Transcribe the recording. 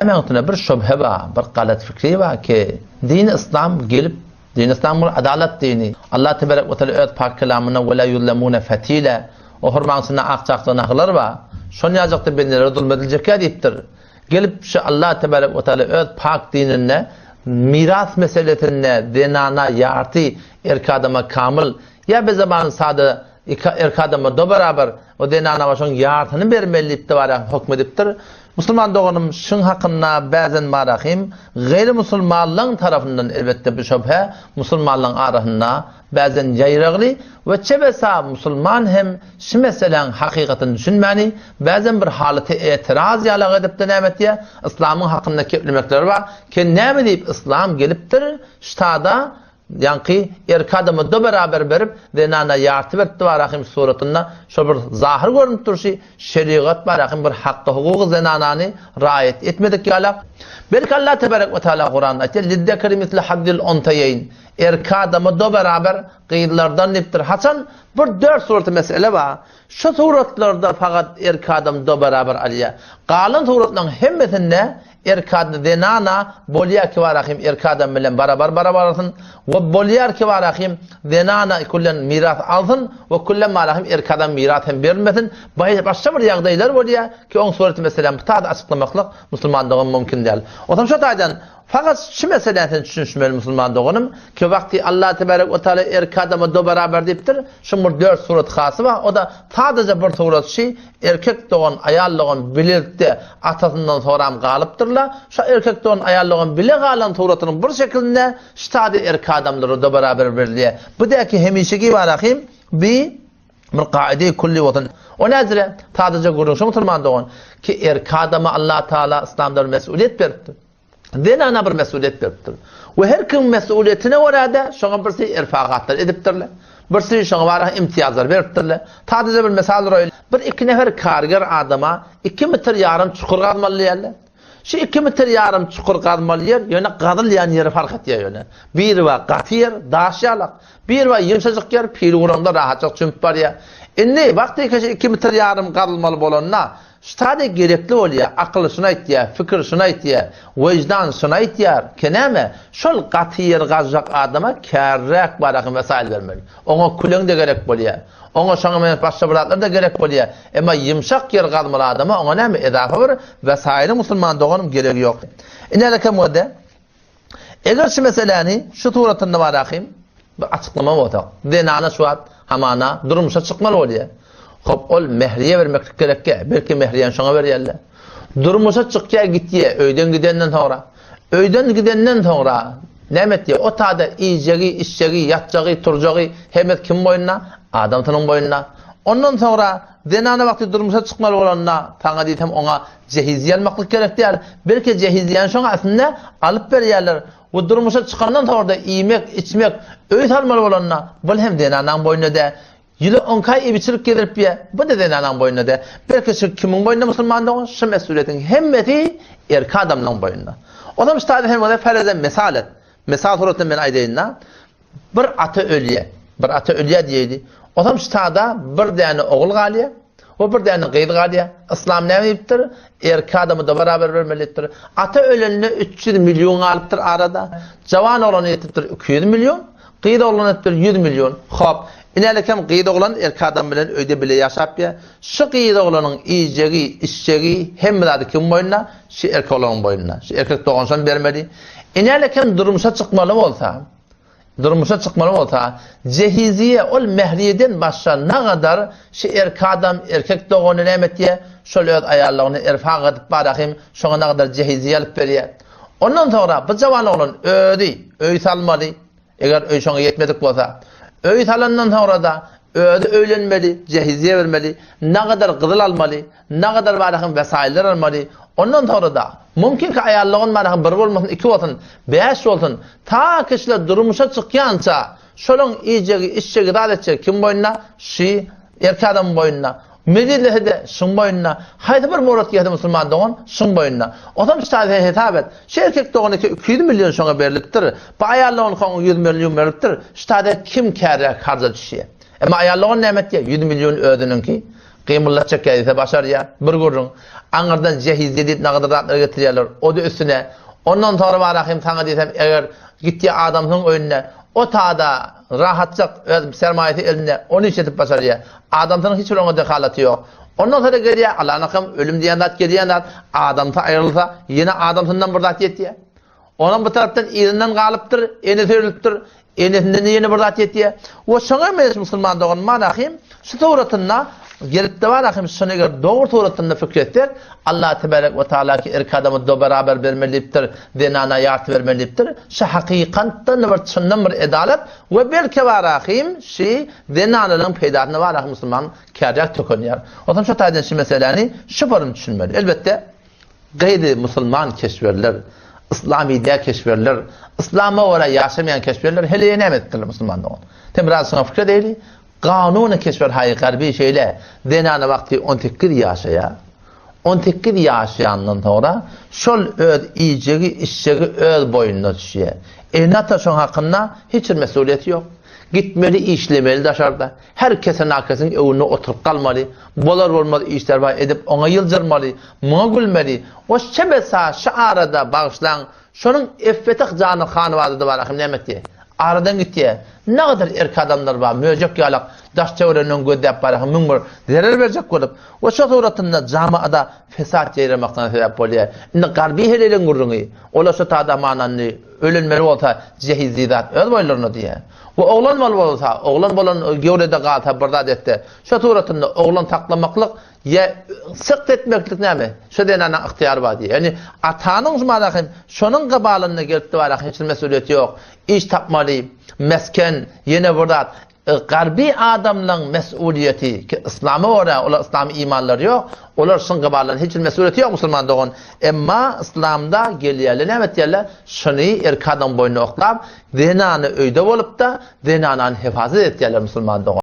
Meň üstünde bir şübhe bar, bir galat fikri bar ki, dini yslam gelip, dini yslam bir adalat dini. Allah tebarek we teala öz pak kelamynda we la yuzlamune fatila, o hurmaň içinde akjakda nahylar bar, şon ýajakda bendelere zulm ediljekýä diýipdir. Gelip şu Allah tebarek we teala öz pak dininde miras meselesinde zenana ýarty, erkek adama kamyl, ýa be zabany sada Iki erkek adama do barabar, o zenana şoň ýarsyny bermeli diýip-de barahym hökm edipdir. Musulman doganym şuň hakynda bäzen barahym gaýry musulmanlaň tarapyndan elbetde bu şöbhe musulmanlaň arasynda bäzen ýaýragly we çebesa musulman hem şu meseläň hakykatyny düşünmäni bäzen bir halaty etiraz ýalak edipde näme etýä yslamyň hakynda keplemekleri bar ke näme diýip yslam gelipdir ştada Ýaňky erki adama do beraber berip, zenana ýarty beripdi barahym suratynda şol bir zahyr görünip durşy, şerigat barahym bir hakky-hukuky zenanany raýat etmedik ýalak. Belki Allah tebarek we taala Kuranda aýtýar, Lizzekeri misli hazzil unseýeýn, erki adama do beraber gyzlardan diýipdir. Haçan bir dört suraty mesele bar. Şu suratlarda fakat erki adam do beraber alýar. Galan suratlaryň hemmesinde Erkek adam zenana bolýar ki barahym erkek adam bilen barabar barabar alsyn we bolýar ki barahym zenana küllen miras alsyn we küllen barahym erkek adam miras hem berilmesin. Başga bir ýagdaýlar bolýar ki oň sureti meselem bu taýda açyklamaklyk musulman dogan mümkin däl. Onsoň şo taýdan fakat şu meseläni sen düşünişmeli musulman doganym ki wagty Allah tebarek we taala erkek adama do barabar diýipdir şuň bir dört surat hasy bar o da sadaja bir surat şi Erkek dogan, aýal dogan bilelikde atasyndan soram galypdyrlar. Şo erkek dogan, aýal dogan bile galan suratynyň bir şekilinde ştady erkek adamlara-da barabar berilýär. Bu däki hemişeki barahym bi bir kaide-i külli bolsun. O näzire? Sadaja gürrüň şo musulman dogan, ki erkek adama Allah Taala yslamda bir mesulyýet beripdir. Zenana bir mesulyýet beripdir. We her kimiň mesulyýetine görä-de şoňa birsi erfagatlar edipdirler. Birsi şoňa bara imtiýazlar beripdirler. Sadaja bir mysal uraýyn. Bir iki nefer karger adama iki metr ýarym çukur gazmaly diýerler. Şu iki metr ýarym çukur gazmaly ýer ýöne gazylýan ýeri fark etýär ýöne. Biri bar gaty ýer, daş ýalak. Biri bar ýumşajyk ýer, pil uranda rahatjak çümüp barýar. Indi wagty şu iki metr ýarym gazylmaly bolanda Ştada gerekli bolýar, akyl şuny aýtýar, fikir şuny aýtýar, wyždan şuny aýtýar, ki näme, şol gaty ýer gazjak adama kärräk barahym wesail bermeli. Oňa küleň-de gerek bolýar. Oňa şoňa meňzeş başga bir zatlar-da gerek bolýar. Emma ýumşak ýer gazmaly adama oňa näme, edafa bir wesailiň musulman doganym geregi ýok. Inälekem wede. Eger şu meseläni şu suratynda bar ahym, bir açyklama bolsa, zenana şu wagt hamana durmuşa çykmaly bolýar. Hop, ol mehriýe bermeklik gerekkä, belki mehriýäni şoňa berýärler. Durmuşa çykýar gitýär, öýden gidenden soňra. Öýden gidenden soňra näme etýär? O tada iýjegi, içjegi, ýatjagy, turjagy hemmesi kimiň boýnuna? Adamsynyň boýnuna. Ondan soňra zenana wagty durmuşa çykmaly bolanda, saňa diýsem oňa Jehiziýe almaklyk gerek däl. Belki jehiziýäni şoň aslynda alyp berýärler we durmuşa çykandan soňra-da iýmek, içmek, öý salmaly bolanda, bul hem zenanaň boýnuna dä. Ýyly onka iýip-içirip gezdirip ýa, bu-da zenanaň boýnuna dä. Belki şu kimiň boýnunda musulman dogan, şu mesulyýetiň hemmesi erkek adamlaň boýnunda. Onsoň şu taýda sen bolsa ferezen mysal et. Mysal suratynda men aýdaýyn-da. Bir ata ölýär. Bir ata ölýär diýeýli. Onsoň ştada bir däne ogul galýar we bir däne gyz galýar. Yslam näme diýipdir? Erkek adamy-da barabar bermeli diýipdir. Ata ölende 300 million galypdyr arada. Jawan oglana ýetipdir 200 million. Gyz oglana ýetipdir 100 million. Hop, inälikem gyz oglan erkek adam bilen öýde bile ýaşap ýa. Şu gyz oglanyň iýjegi, içjegi, hemme zady kimiň boýnuna? Şu erkek oglanyň boýnuna. Şu erkek dogan şony bermeli. Inälikem durmuşa çykmaly bolsa, Durmuşa çykmaly bolsa, jehiziýe ol mähriýeden başga nagadar şi erki adam, erkek dogany näme etýä, şol öz aýallygyny erfak edip barahym şoňa nagadar jehiziýe alyp berýä. Ondan soňra bu jawan oglan özi öý salmaly, eger öý şoňa ýetmedik bolsa. Öý salandan soňra-da özi öýlenmeli, jehiziýe bermeli, nagadar gyzyl almaly, Nagadar barahym wesaýylar almaly. Ondan soňra-da, mümkin ki aýallygyň barahym bir bolmasyn, iki bolsun, bäş bolsun, ta kişiler durmuşa çykýança, şolaň iýjegi, içjegi, zat etjegi kim boýnuna? Şi erkek adamyň boýnuna. Mejizlese-de şuň boýnuna. Haýsy bir murat gelse musulman dogan, şuň boýnuna. Onsoň şu taýda sen hesap et. Şu erkek doganyňky 200 million şoňa berlipdir. Bu aýal doganka oňa 100 million berlipdir. Şu taýda kim kärräk harja düşýär? Emma aýal dogan näme etýär? 100 million özüniňki. Gymyldatjak ýa diýse başarýar. Bir gürrüň. Aňyrdan jehiz jedid nagadyr zatlar getirýärler. O-da üstüne. Ondan soňra barahym saňa diýsem eger gitýär adamsynyň öýünde o tada rahatjak öz sermaýasy elinde ony işledip başarýar. Adamsynyň hiç bir oňa dehalaty ýok. Ondan soňra gelýär Allanakam ölüm diýen zat gelýän zat adamsy aýrylsa ýene adamsyndan bir zat ýetýär. Onam bu tarapdan yzyndan galypdyr, enesi ölüpdir, enesinden ýene bir zat ýetýär. We şoňa meňzeş musulman dogan Malahym şu suratynda gelipdi Malahym şuny eger dogry suratynda pikir etsek, Allah tebarek we taala ki erkek adama do beraber bermeli diýipdir, zenana ýarty bermeli diýipdir. Şu hakykatdan bir çyndan bir edalat we belki Malahym şu zenanalaryň peýdasyna Malahym musulman kärjak tökenýär. Onsoň şu taýdan şu meseläni şu form düşünmeli. Elbetde Gaýry musulman keşwerler, yslamy däl keşwerler, yslama görä ýaşamaýan keşwerler heleýe näme edipdirler musulman dogan? Sen biraz şoňa pikir edeýli. Kanuny keşwer haýy garby şeýle, zenana wagty 18 ýaşaýar. 18 ýaşaýandan soňra şol öz iýjegi, içjegi öz boýnuna düşýär. Ene-ata şoň hakynda hiç bir mesulyýeti ýok. Gitmeli, işlemeli daşarda. Her kese nakesiň öwünde oturyp galmaly, bolar-bolmaz işler bar edip oňa ýyljyrmaly, muňa gülmeli. O şebesa şu arada bagyşlaň, şonuň Effetah jany hanybadada bar ahym näme etdi? Aradan gitýä. Nagadar erk adamlar bar, möjek ýalak daş-töwereginden gözläp bar ahym 1001 zerer berjek bolup. We şo suratynda jamaada fesat ýaýramaklygyna sebäp bolýar. Indi garby heleýleň gürrüňi, olar şo tada mananyny ölenmeli bolsa jehizli zat öz boýlaryna diýýär. We oglan bol bolsa, oglan bolan göwrede galsa bir zat etse, şo suratynda oglan saklamaklyk ýa sykt etmeklik näme? Şo zenanyň ygtyýary bar diýýär. Ýagny atanyň şu mana hem şonuň gybalynda gelipdi bar hiç bir mesulyýeti ýok. Iş tapmaly, mesken, ýene bir zat. Garby adamlaň mesulyýeti ki yslama görä olar yslamy imanlary ýok, olar şuň gybalynda hiç bir mesulyýeti ýok musulman dogan. Emma yslamda gelýärler näme etýärler? Şuny erkek adamyň boýnuna oklap, Zenany öýde bolupda, zenanany hefazat etýärler musulman dogan.